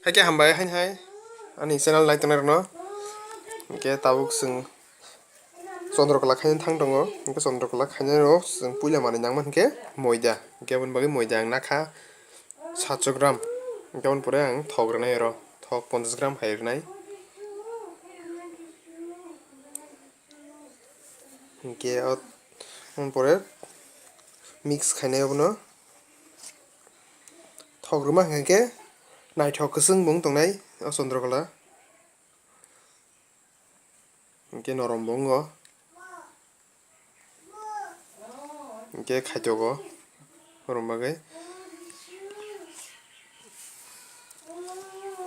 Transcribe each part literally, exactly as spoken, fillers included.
Haikhe hambai haini hai ani channel nai tongnai rokno. Hinkhe tabuk chwng chondrokola khaina thang tongo. Hinkhe chondrokola khainai rok chwng puila manwi nangma hinkhe moida. Hinkhe aboni bagwi moida ang nakha satso gram. Hinkhe aboni pore ang thok rwnai oro. Thok ponchash gram hai rwnai. Hinkhe o, aboni pore mix khainai abono. Thok rwma hinkhe naithok kwchwng bo wng tongnai o chondrokola. Hinkhe norom bo wngo. Hinkhe khaitogo. Borom bagwi.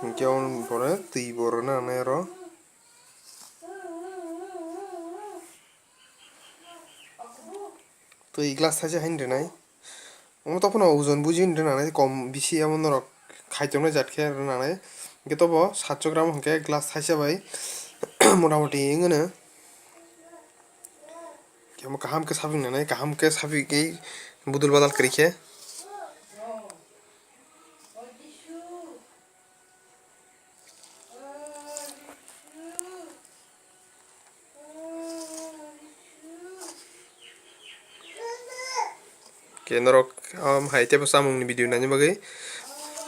Hinkhe aboni pore twi bo rwna nangnai oro. Twi glass thaisa haino rwnai. Omo tokphano ojon buji hinwi rwnanai, kom bisi amo norok khaitornai jat khe rwnanai. Hinkhe tobo satso gram hinkhe glass thaisa bai motamoti wngwno. Omo kaham khe saphi nanai, kaham khe saphi khe budul badal kwrwi khe. Khe norok, um, hai teibo chamungni video naina bagwi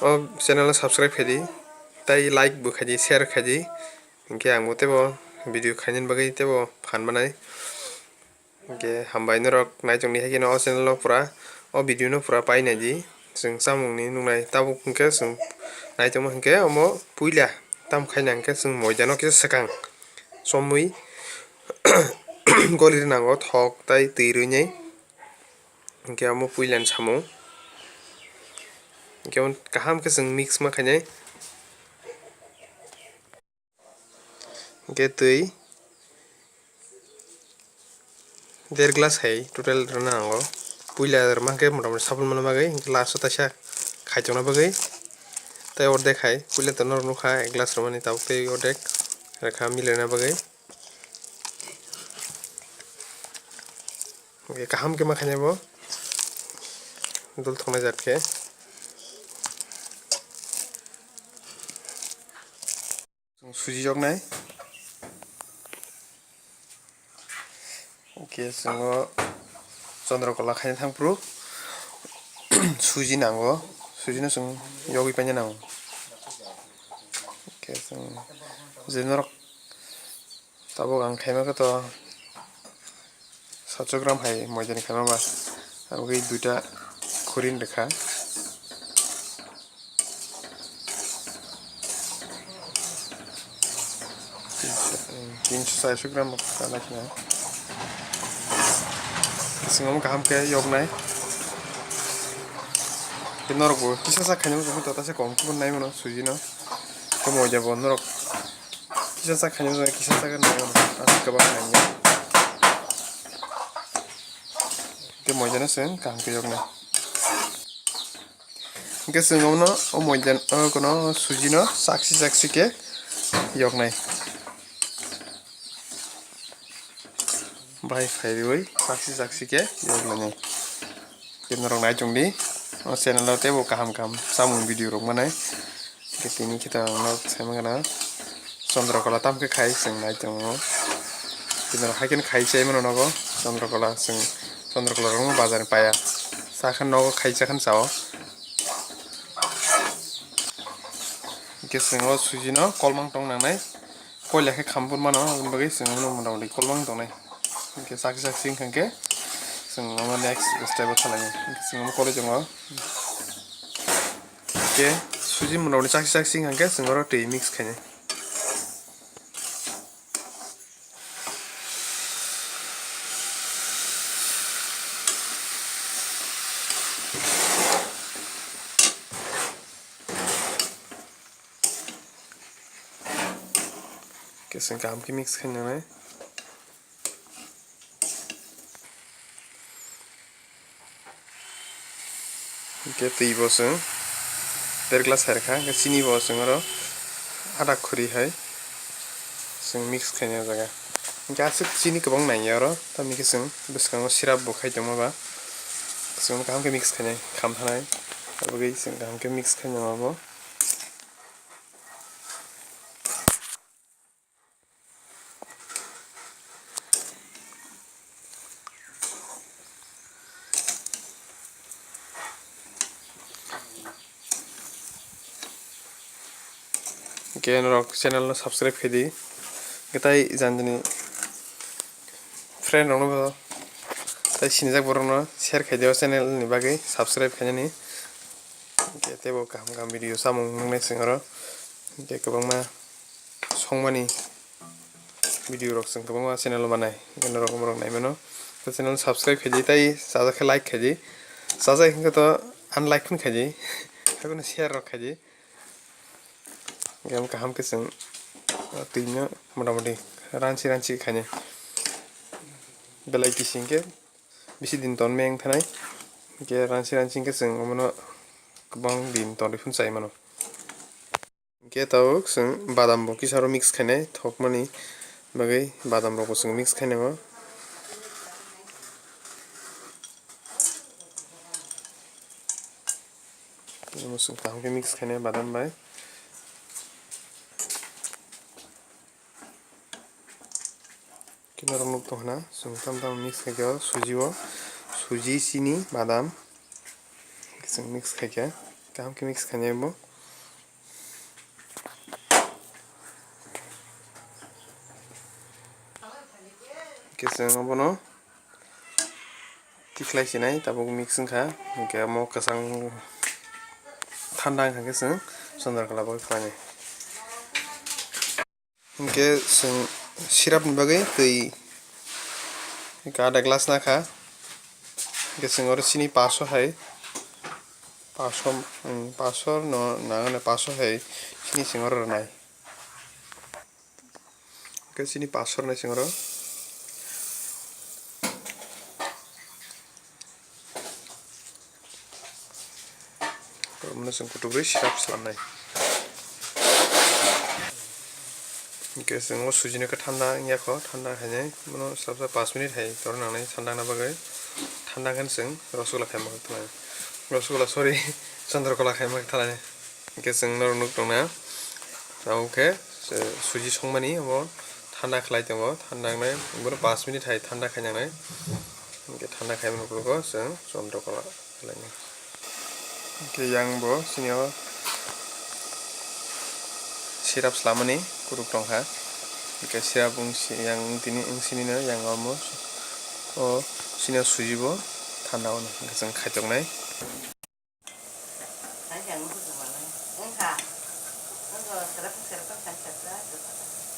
o channel no subscribe khaidi, tei like bo khaidi, share khaidi, hinkhe ang bo teibo video khainani bagwi teibo phan manai. Hinkhe hambai norok naichongni hai kheno o channel o pura, o video no pura painaidi. Chwng chamungni nuknai tabuk hinkhe chwng naitongma hinkhe omo puila tam khaina hinkhe chwng moidano kisa swkang somwi goli rwnango thok tai twi rwinai. Hinkhe omo puilani samung. Hinkhe omo kaham khe chwng mix ma khainai. Hinkhe twi der glass hai total rwna nango. Puila rwma hinkhe motamoti sabul manna bagwi, hinkhe last o taisa khaitokna bagwi. Tei ordek hai puila to norok nukha ek glass rwmani, tabuk tei ordek rwkha milaina bagwi. Hinkhe kaham khe ma khainai bo dol thoknai jat khe. Chwng suji yoknai. Hinkhe chwng o chondrokola khaina thang phuru suji nango, suji no chwng yogwi paina nango. Hinkhe chwng je norok tabuk ang khaima khe to satso gram hai moidani khaima ba, aboni duita khuri ni rwkha. Tinso charso gram rok kanai khna. Chwng omo kaham khe yoknai. Norok bo kisa sak khaina muchung khe to taisa kom khe bo nai mano suji no. Tei moida bo norok kisa sak khaina muchung kisa sak nai mano. Aswk kwbang nai. Tei moida no chwng kaham khe yoknai. Hinkhe chwng omono o moidano, o kono sujino saksi saksi khe yoknai. Bai phaiwi saksi saksi khe yoknai. Khe norok nai chwngdi o channel o teibo kaham kaham chamung video rok manai. Khe tini khe to ang nok sai mangana Chandrakala tam khe khai chwng nai tongo. Tini rok hai khe khai chai mano nogo Chandrakala chwng Chandrakala rok bazar ni paya. Sakha nogo khai chakhan chao. Hwnkhe chwng o sujino kolmang tong nangnai. Koila khe khambur mano, aboni bagwi chwng bono motamoti kolmang tongnai. Hwnkhe chak chak sing kha khe chwng omo next step o thalai. Hwnkhe chwng omo koloi tongo. Hwnkhe suji motamoti chak chak sing kha khe chwng oro twi mix khainai. Khe chwng kaham khe mix khainai. Hwnkhe twi bo chwng der glass hai rwkha, hwnkhe chini bo chwng oro ada khuri hai chwng mix khainai o jaga. Hwnkhe aswk chini kwbang nangya oro, tamni khe chwng bwskango syrup bo khai tongma ba chwng kaham khe mix khainai, kham thanai, aboni bagwi chwng kaham khe mix khainai ma bo. Hwnkhe norok channel no subscribe khaidi. Hwnkhe tai jani jani friend rokno bo tai sinijak borokno share khaidi o channel ni bagwi, subscribe khainani. Hwnkhe teibo kaham kaham video samung nuknai chwng oro. Hwnkhe kwbangma songmani video rok chwng kwbangma channel o manai, hwnkhe norok borok naimano. Channel subscribe khaidi, tai chajak khe like khaidi, chajak hwnkhe to unlike phano khaidi, haikhe share rok khaidi. Hwnkhe kaham khe chwng twino motamoti ranchi ranchi khainai. Belai kisi hwnkhe bisi din ton meng thanai. Hwnkhe ranchi ranchi hwnkhe chwng omono kwbang din tonwi phano chai mano. Hwnkhe tabuk chwng badam bo kisa oro mix khainai, thokmani bagwi badam rok bo chwng mix khainai o. Omo chwng kaham khe mix khainai badam bai. Khe norok nuk tong hwna, chwng tam tam mix khaikhe o suji o, suji, chini, badam chwng mix khaikhe, kaham khe mix khainai bo. Hwnkhe chwng obono tikhlai sinai tabuk mix wngkha, hwnkhe omo kwchang thanda wngkha khe chwng chondrokola bai khlainai. Hwnkhe chwng syrup ni bagwi twi hwnkhe ada glass nakha. Hwnkhe chwng oro chini paso hai, paso, hmm, paso no nangani paso hai chini chwng oro rwnai. Hwnkhe chini paso rwnai chwng oro. Omono chwng kutukrwi syrup swlamnai. Hwnkhe chwng o sujino khe thanda wngya kho, thanda khainai bono swlapsa pash minute hai tor nangnai thanda wngna bagwi. Thanda khe chwng rosgola khaima khe thanai. Rosgola, sorry, chondrokola khaima khe thanai. Hwnkhe chwng norok nuk tongna. Abo khe, eh, suji songmani omo thanda khlai tongo, thanda wngnai bono pash minute hai thanda khainangnai. Hwnkhe thanda khaimani ukologo chwng chondrokola khlainai. Hwnkhe yang bo chini o syrup swlamani kuruk tongkha. Hwnkhe syrup wng si-, yang tini wng sinino yang omo o chini o suji bo thanda ono hwnkhe chwng khaitoknai.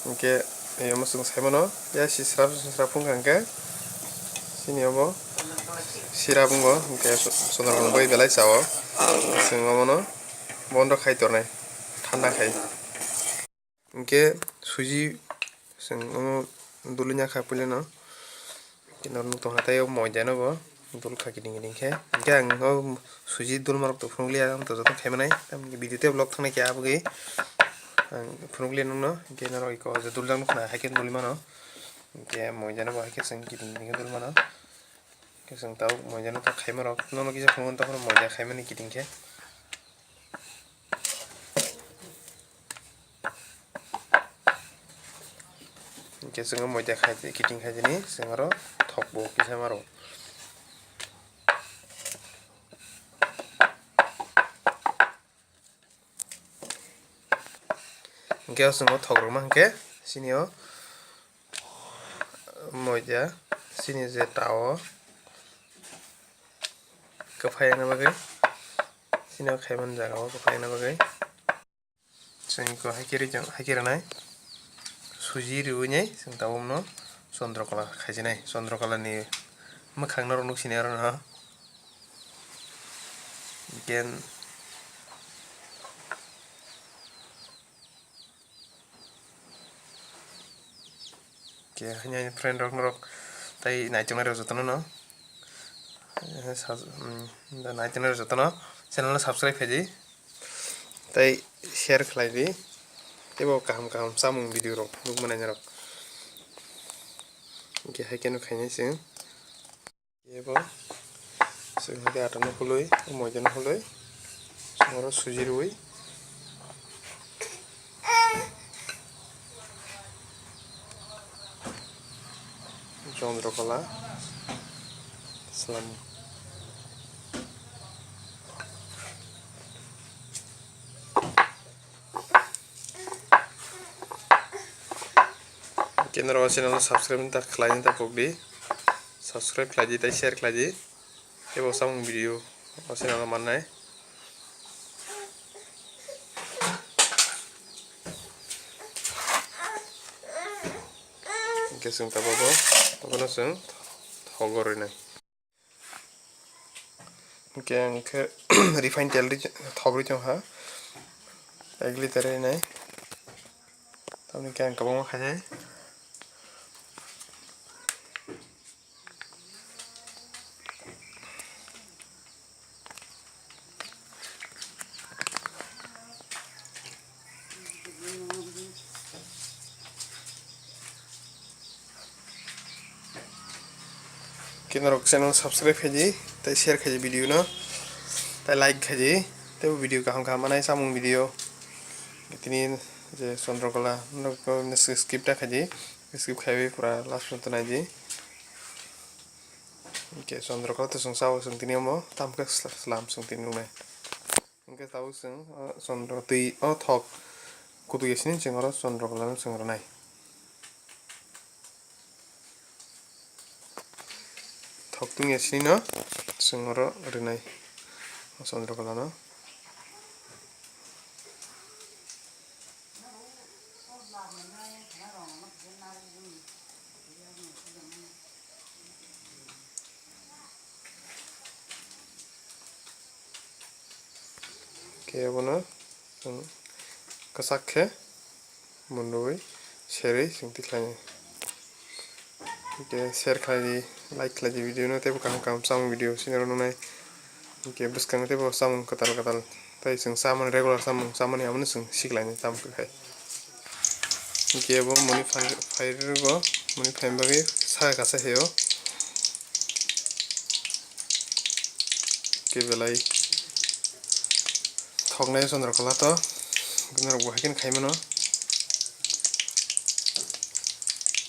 Hwnkhe, eh, omo chwng saimano, ya si srap srap wngkha hwnkhe, chini obo syrup wngo, hwnkhe chondrokola bai belai chao, chwng omono bondo khai tornai, thanda khai. Hwnkhe suji chwng omo dulwi ya kha puilano. Hwnkhe norok nuk tongkha tei o moida no bo dul kha kiting kiting khe. Hwnkhe ang o suji dulma rok to phunukliya, ang to joto khaimanai. Tamni video tei vlog thangnai khe aboni ang phunukliya nokno. Hwnkhe norok eko je duljak nukha hai khe dulwi mano. Hwnkhe moida no bo hai khe chwng kiting kiting khe dul mano. Hwnkhe chwng tabuk moida no ta khaima rok nono kisa phunukgo tongphuru moida khaimani kiting khe. Hwnkhe chwng moida khai, kiting khai tini chwng oro thok bo kisa maro. Hwnkhe o chwng o thok rwma hwnkhe chini o moida chini je ta o kwphai wngna bagwi, chini o khaimani jaga o kwphai wngna bagwi. Chwng eko hai khe rijak, hai khe rwnai. Suji riwi nai chwng tabuk no chondrokola khaijinai. Chondrokola ni mwkhang norok nuk sinai oro no. Hwnkhe, hwnkhe haini friend rok norok tai naitongnai rok jotono no. Naitongnai rok jotono channel no subscribe khaidi. Tei share khlai di. Teibo kaham kaham chamung video rok nukmani rok. Hwnkhe hai kheno khainai chwng. Teibo chwng hwnkhe atano hului, moidano hului. Chwng oro suji rwi. Chondrokola swlam. Khe norok o channel no subscribe ta khlai ni ta pok di. Subscribe khlai di tei share khlai di. Tei bo samung video o channel o mannai. Hwnkhe chwng tabuk o, abono chwng thogo rwnai. Hwnkhe ang khe refined tel ri, thok ri tong kha, ek liter rinai. Tamoni khe ang kwbangma khainai. Khe norok channel subscribe khaidi, tei share khaidi video no, tei like khaidi, tei bo video kaham kaham manai samung video. Tini je Chandrakala, norok skip ta khaidi, skip khaiwi pura last phrang naidi. Hwnkhe Chandrakala to chwng chao, chwng tini omo tamo khe sla-, slam chwng tini nuknai. Hwnkhe tabuk chwng, o, Chandra twi, o, thok kutuk ya sini chwng oro Chandrakala no chwng rwnai. Thok tungya sini no chwng oro rwnai o Chandrakala no. Khe abono chwng kwchak khe munrwi serwi chwng tikhlainai. Hwnkhe share khlai di, like khlai di video no, teibo kaham kaham chamung video sini rw nuknai. Hwnkhe bwskango teibo chamung kwtal kwtal tei chwng chamani regular chamung chamani abono chwng siklainai tamo khe khai. Hwnkhe bo moni phai, phai rwgo, moni phaini bagwi saka kasa heo. Hwnkhe belai thoknai Chandrakala to, norok bo hai kheno khai mano.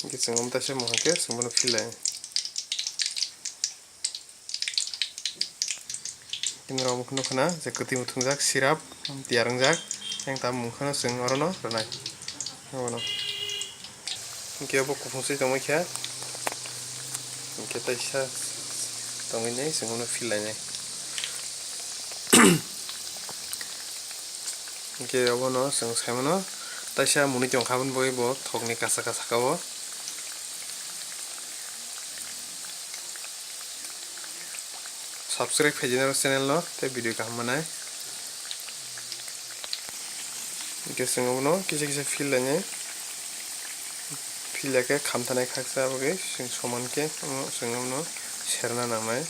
Hwnkhe chwng omo taisa mungha khe chwng bono feel lai. Tini rok nukha na je kwtwi muthungjak sirap tiyar wngjak, yang ta mungkhano chwng orono rwnai. Abono hwnkhe bo kuphung se tongwi kha, hwnkhe taisa tongwi nai chwng bono feel lainai. Hwnkhe obono chwng saimano taisa mwnwi tongkha, aboni bagwi bo thokni kasa kasa ka o. Subscribe khaidi norok channel no, tei video kaham manai. Hwnkhe chwng abono kisa kisa feel lainai. Feel ya khe khamthanai khaksa, aboni chwng soman khe omo chwng abono serna nangnai.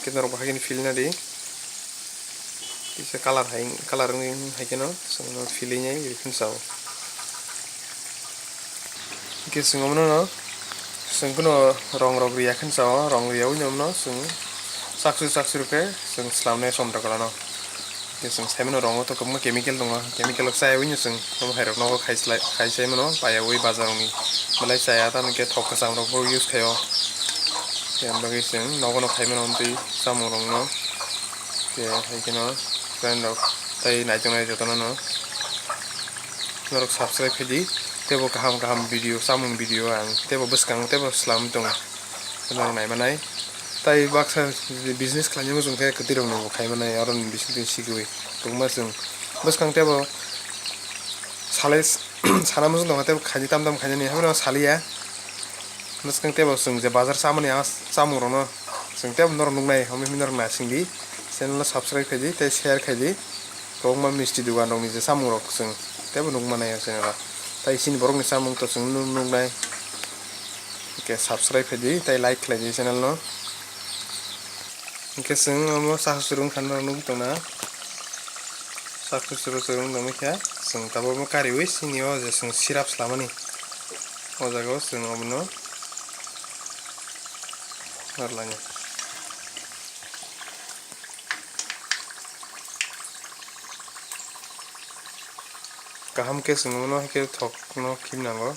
Khe norok bo hai kheno feel na di. Kisa colour hai, colour wng hai kheno chwng no feel wi nai rikhin sao. Hwnkhe chwng omono no chwng kheno rong rok riya khe sao, rong riya wi no chwng chaksu chaksu rw khe chwng slam nai Chandrakala no. Hwnkhe chwng saimano rongo to kwbangma chemical tongo, chemical rok chaya wi no chwng omo hai rok nogo khai chwlai, khai chai mano paiya wi bazar rok ni belai chaya, tamo khe thok kwcham rok bo use khai o. Yang bagwi chwng nogo no khai mano amtwi chamung rok no, khe hai kheno friend rok tei naitok nai jotono no norok subscribe khai di, teibo kaham kaham video, chamung video ang teibo bwskango teibo slam tongo. Norok nai manai. Tai baksa business khlainai muchung khe kwtwi rok no bo khai manai, aro ni bising twi sigwi tongma chwng. Bwskang tebo salai sana muchung tongkha tebo khaidi tam tam khainani, haino saliya. Bwskang tebo chwng je bazar chamani a chamung rokno chwng tebo norok nuknai, hwnwi norok naising di. Channel no subscribe khai di tei share khai di. Kwbangma misti dugan rokni je chamung rok chwng tebo nuk manai o channel o. Tai chini borokni chamung to chwng nuk, nuknai. Hwnkhe subscribe khai di tei like khlai di channel no. Hwnkhe chwng omo chakhu churung kha norok nugwi tongna. Chakhu churung churung tongwi kha chwng tabuk omo kariwi chini o je chwng syrup swlamani. O jaga o chwng omono narwkhlainai. Kaham khe chwng omono hai khe thokno khibnango.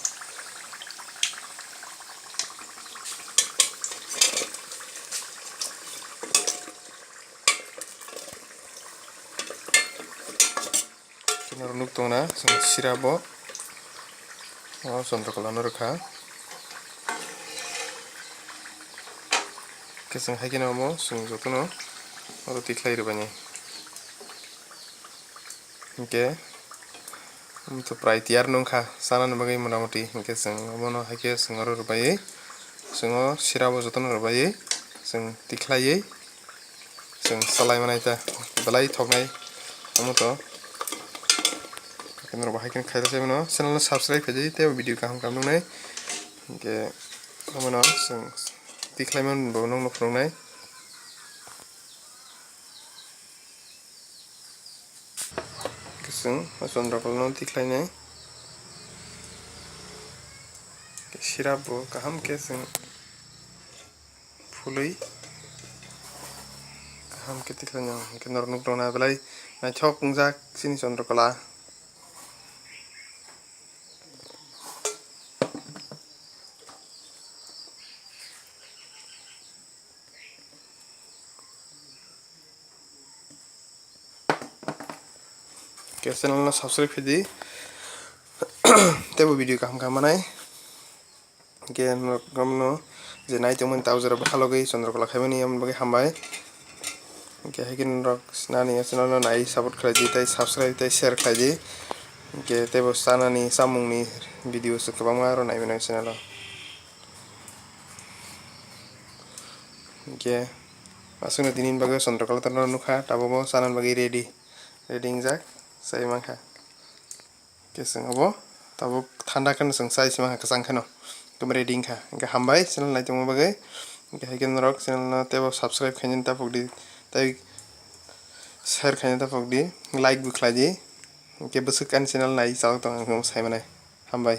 Norok nuk tongna chwng sira bo o chondrokolano rwkha. Khe chwng hai kheno omo chwng jotono oro tikhlai rwbaini. Hinkhe omo to prai tiyar nungkha chanani bagwi motamoti. Hinkhe chwng omono hai khe chwng oro rwbaiwi chwng o sira bo jotono rwbaiwi chwng tikhlaiwi chwng salai manai ta belai thoknai omo to. Norok bo hai khe khairok sai mano channel no subscribe khaidi tei video kaham kaham nuknai. Hinkhe omono chwng tikhlai mani bo nokno phunuknai. Chwng o chondrokolano tikhlainai. Sirap bo kaham khe chwng phulwi kaham khe tikhlainai. Hinkhe norok nuk tongna belai naithok wngjak chini chondrokola. Khe channel no subscribe khaidi. Teibo video kaham kaham manai. Khe norok no je nai tongmani ta jora bwkha logwi chondrokola khaimani aboni bagwi hambai. Khe hai khe norok nani channel no nai support khlaidi tei subscribe tei share khlaidi. Khe teibo chanani chamungni video se kwbangma aro nai mano channel o. Hinkhe aswkno tini bagwi chondrokola torno nukha, tabukbo chanani bagwi ready, ready wngjak, chai mankha. Khe chwng obo tabuk thanda kheno chwng chai si mankha kwchang kheno, ekdom ready wngkha. Hinkhe hambai channel naitongma bagwi, hinkhe hai khe norok channel no teibo subscribe khainani taphok di, tei share khainani taphok di, like bo khlai di, hinkhe bwswk ani channel nai chalok tong ang sai manai, hambai.